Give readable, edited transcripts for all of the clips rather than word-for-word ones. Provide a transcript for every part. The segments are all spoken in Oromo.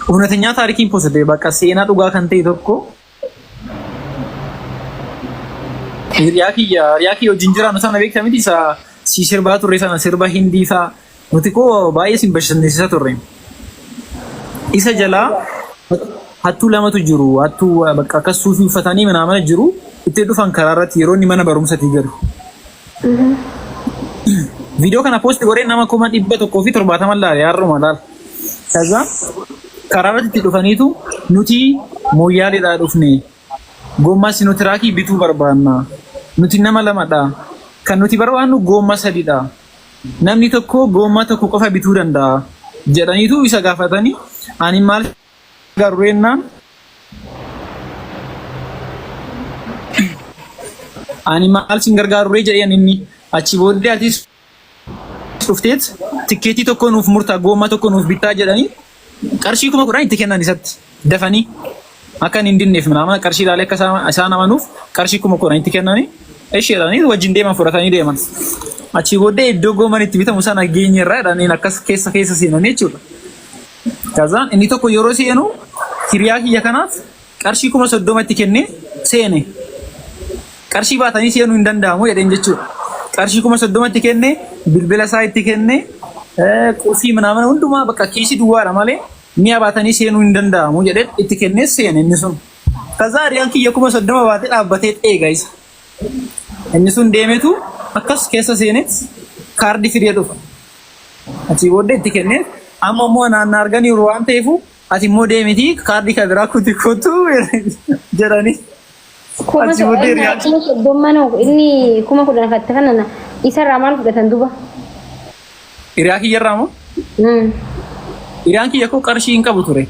Unatinyaa taarikiin poosite bakka seenaa dhugaa kan ta'e tokko hiriyaa kiyya wajjin jiraannu sana beekta miti, isa si sirbaa turre sana, sirba hindii faa nuti koo baay'ee sin bashannansiisaa turre. Isa jalaa hattuu lamatu jiru, hattuu bakka akkas suufii uffatanii manaa mana jiru, itti dhufan karaa irratti yeroo inni mana barumsatii galu. Viidiyoo kana post godhee nama 170,000 laale har'uma laala. Kaza karaa irratti itti dhufaniitu, "Nuti Mooyyaaleedhaa dhufne, gommaa Sinotiraakii bituu barbaanna. Nuti nama lamadha. Kan nuti barbaannu gommaa sadidha. Namni tokko gommaa tokko qofa bituu danda'a," jedhaniitu isa gaafatanii, ani maal garuu ani maal sin gargaaruree jedheen. Inni achi booddee, "Atis dhufteet tikkeetii tokko nuuf murtaa, gommaa tokko nuuf bittaa," jedhanii qarshii 10,000 itti kennan isatti dafanii akka inni hin dinneef mana qarshii ilaalee akka isaan amanuuf qarshii 10,000 itti kennanii, ishee jedhanii wajjin deeman, fudhatanii deeman. Achi booddee iddoo gommaan itti bitamu sana geenyerraa jedhaniin akkas keessa keessa seenanii jechuudha. Kazaan inni tokko yeroo seenu hiriyaa kiyya kanaaf qarshii 30,000 itti kennee seene. Qarshii baatanii seenuu hin danda'amu jedheen jechuudha. Qarshii 30,000 itti kennee, bilbila isaa itti kennee, qulfii mana hundumaa, bakka kiisii duwwaadha malee mi'a baatanii seenuu hin danda'amu jedhee itti kennee seene inni sun. Kazaa hiriyaan kiyya 30,000 baatee dhaabbatee eega isa. Inni sun deemetu akkas keessa seenet kaardii fidee dhufa. Achii booddee itti kennee, "Amma immoo naannaa arganiiru waan ta'eef, ati immoo deemiti kaardii kan biraa kuti kottu," jedhanii. Achi booddee hiriyaan 30,000 inni 10,000 fatte kana isarraa maal fudhatan duba? Hiriyaa kiyyarraa moo? Hiriyaan kiyya koo qarshii hin qabu ture.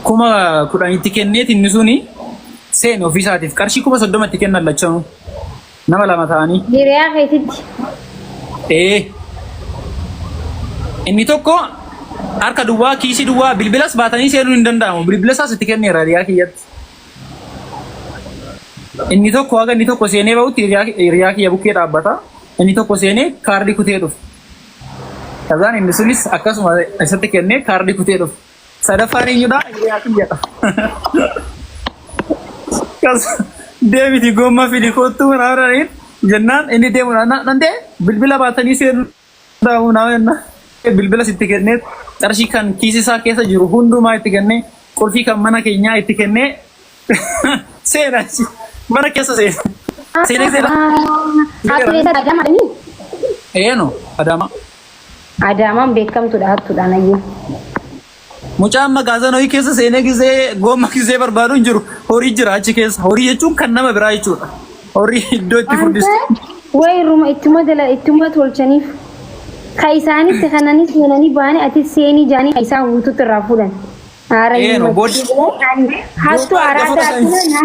10,000tti kenneet inni suni seene ofiisaatiif qarshii 30,000tti kennan lachanuu. Nama lama ta'anii. Hiriyaa keetitti. Ee. Inni tokko harka duwwaa, kiisii duwwaa, bilbilas baatanii seenuun hin danda'amu. Bilbila isaas itti kenneera hiriyaa kiyyatti. Inni tokko haga inni tokko seenee bahutti hiriyaa kiyya bukkee dhaabbata. Inni tokko seenee kaardii kutee dhufe. Kazaan inni sunis akkasuma isatti kennee kaardii kutee dhufe. Sadaffaan eenyudha? Hiriyaa kiyyadha. Kas deemiti gomma fidi kottuu naannoo jennaan inni deemuudhaan nan ta'e bilbila baatanii seenuu danda'amu naa jenna. Bilbila sitti kennee, qarshii kan kiisii isaa keessa jiru hundumaa itti kennee, qulfii kan mana keenyaa itti kennee seena, mana keessa seena. Seenee seena. Hattuu eessa, Adaamaa? Eeno, Adaamaa. Adaamaan beekamtuudha hattuudhaan ayyee. Mucaan magaazana horii keessa seenee gisee gomma gisee barbaadu hin jiru. Horii jira achi keessa. Horii jechuun kan nama biraa jechuudha. Horii iddoo itti furdistu. Wayi ruma ittuma dala ittuma tolchaniif. Ka isaanitti kananii seenanii baanii ati seenii jaanii ka isaan guutuutti irraa fuudhan. Haara. Eeno booddee immoo Hattuu gomma erga araadaa fudhatan. tuna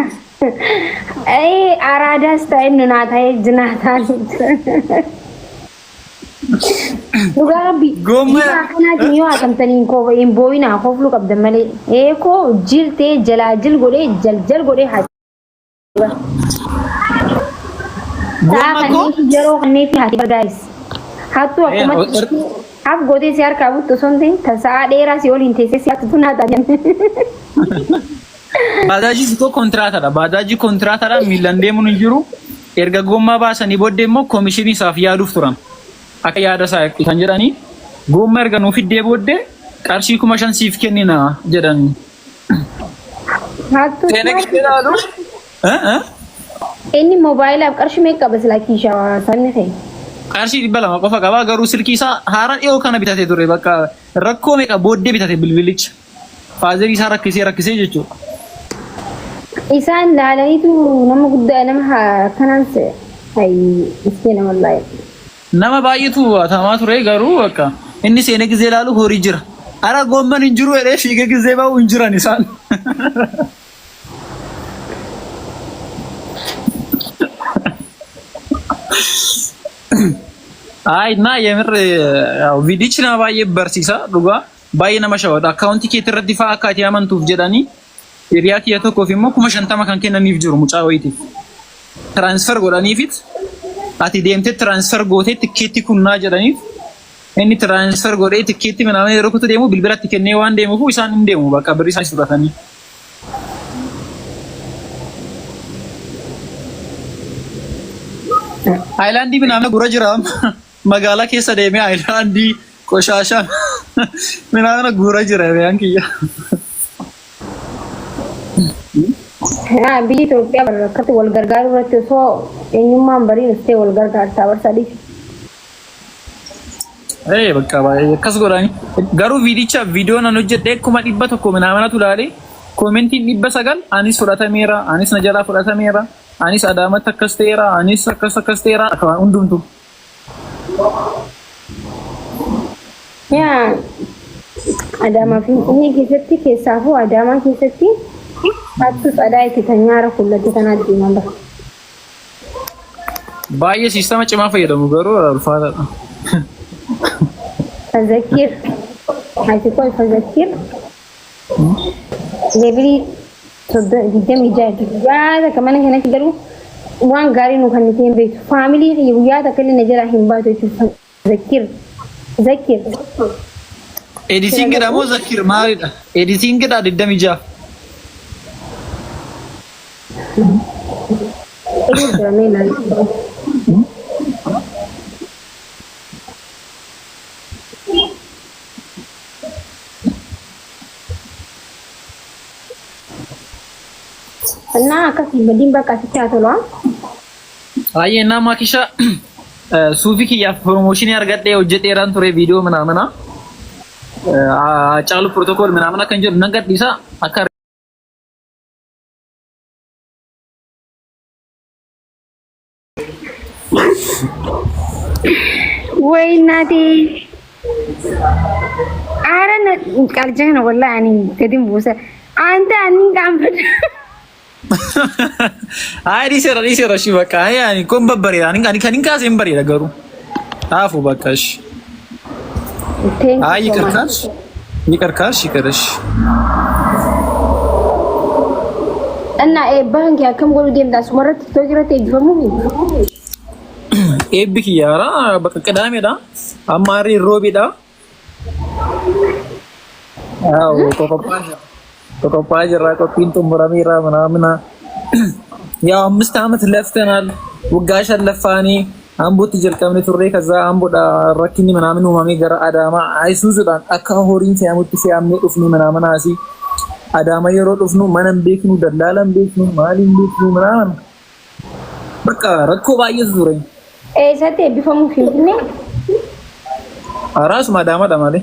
ee araadaas ta'e nu naa ta'ee jinaa ta'anii. Dhugaa Rabbi. Gomma Bifa akkanaatiin yoo haasomtaniin koo hin boo'inaa, kofluu qabdan malee. Ee koo jil ta'ee jalaa jil godhee jal jal godhee haa. Sa'a Gomma koo kanneen yeroo kanneen fi haati bargaa'is. Hattuu Eeno akkumatti haf gootee si harkaa buttu osoo hin ta'in tan sa'aa dheeraa si waliin teessee si hattu naa taatan. Baajaajii koo kontiraatadha. Baajaajii kontiraatadha, miilaan deemuun hin jiru. Erga gommaa baasanii booddee immoo koomishinii isaaf yaaduuf turan. Akka yaada isaa kan jedhanii, "Gommaa erga nuu fiddee booddee qarshii 5,000 siif kennina," jedhanii. Hattuu Seenee gisee ilaalu. Eh, eh? Inni moobaayilaaf qarshii meeqa qaba silaa kiishaa sabni kee? Qarshii 200 qofa qaba, garuu silkii isaa haaraa dhiyoo kana bitatee ture, bakka rakkoo meeqa booddee bitate bilbilicha. Faazerii isaa rakkisee rakkisee jechuudha. Isaan laalaniitu nama guddaa nama akkanaan hayi miskiina wallaahi. Nama baay'eetu hatamaa ture, garuu bakka inni seenee gizee ilaalu horii jira. Ara goomman hin jiru jedhee fiigee gizee ba'u hin jiran isaan. Ay naa የምር viidichi nama baay'ee barsiisa, dhugaa baay'ee nama shawwata. Akkaawuntii keetii irratti fa'aa akka ati amantuuf jedhanii hiriyaa kiyya tokkoof immoo 50,000 kan kennaniif jiru mucaa wayiitiif. Transfer godhaniifit, ati deemtee transfer gootee tikkeetti kunnaa jedhaniif. Inni transfer godhee tikkeetti ምናምን yeroo kutu deemu bilbilatti kennee waan deemuuf isaan hin deemu bakka birrii isaan fudhatanii. Haayilaandii ምናምን gura jira magaalaa keessa deemee haayilaandii ቆሻሻ ምናምን gura jira biyaan kiyya. Haa, biyyi Itoophiyaa akkatti wal gargaaruu irratti osoo eenyummaan bariin dhuftee wal gargaartaa barsaadhiif. Ee bakka baay'ee akkas godhani. Garuu viidicha viidiyoo nan hojjedhee 100,000 ምናምናቱ ilaalee commentiin 900 anis fudhatameera, anis na jalaa fudhatameera, anis Adaamatti akkas ta'eera, anis akkas akkas ta'eera hundumtu. Yaa, Adaamaa Finfinnee keessatti, keessaafuu Adaamaa keessatti hattu tsadaa itti tan nyaara kullatti tanaa deeman bara. Baay'ee siistama cimaa fayyadamu garuu ulfaataadha. Fazakir. Ati koo Fazakir. Levelii 26 guyyaa takka mana kanatti garuu waan gaarii nu kan nuti hin beektu. Family kiyya guyyaa takka illee na jalaa hin baatu jechuudha. Fazakir. Zakir. Editingidha moo Zakir maalidha? Editingidha 26. Edit jedhamee ilaali. እና akkasii badiin bakka asitti haa tolu. Baay'ee nama Maakisha suufii kiyyaaf promotionii argadhee hojjedheeraan ture viidiyoo ምናምና Caalu protocol ምናምን kan jedhu nan gadhiisa akka ወይ እናቴ! አረ ቀልጀህ ነው ወላሂ። ani gadin buusa አንተ anin qaanfadha. Ay dhiiseera dhiiseera shi bakka ay ani kun babbareeda ani ani kan hin kaase hin bareeda garuu haafu bakka shi. Thank አይ you so ይቅር much. ካልሽ ይቅር ካልሽ ይቅር እሺ። እና eebbaan kee akkam godhuu deemta? Asumarratti TikTok irratti eebbifamuufi? Eebbi kiyyaara bakka qidaameedha. Amma harri roobiidha. Aw qoqophaa jirra qophiin xumurameera ምናምን ያው 5 ዓመት ለፍተናል። Waggaa 5 laffaanii Ambootti jalqabne turre ከዛ Amboodha rakkinni ምናምን uumamee gara Adaamaa Ayisuuzuudhaan akka horiin fe'amutti fe'amnee dhufne ምናምን asii Adaama yeroo dhufnu mana hin beeknu, dallaala hin beeknu, maali hin beeknu ምናምን በቃ rakkoo baay'eetu ture. Eessatti eebbifamuu Finfinnee? Araasuma Adaamaadha malee.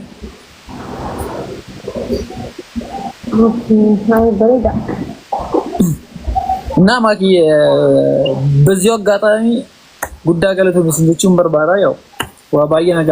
Okay, bareeda. እና ማኪ በዚሁ አጋጣሚ guddaa galatoomi jechuun barbaada ያው waa baay'ee na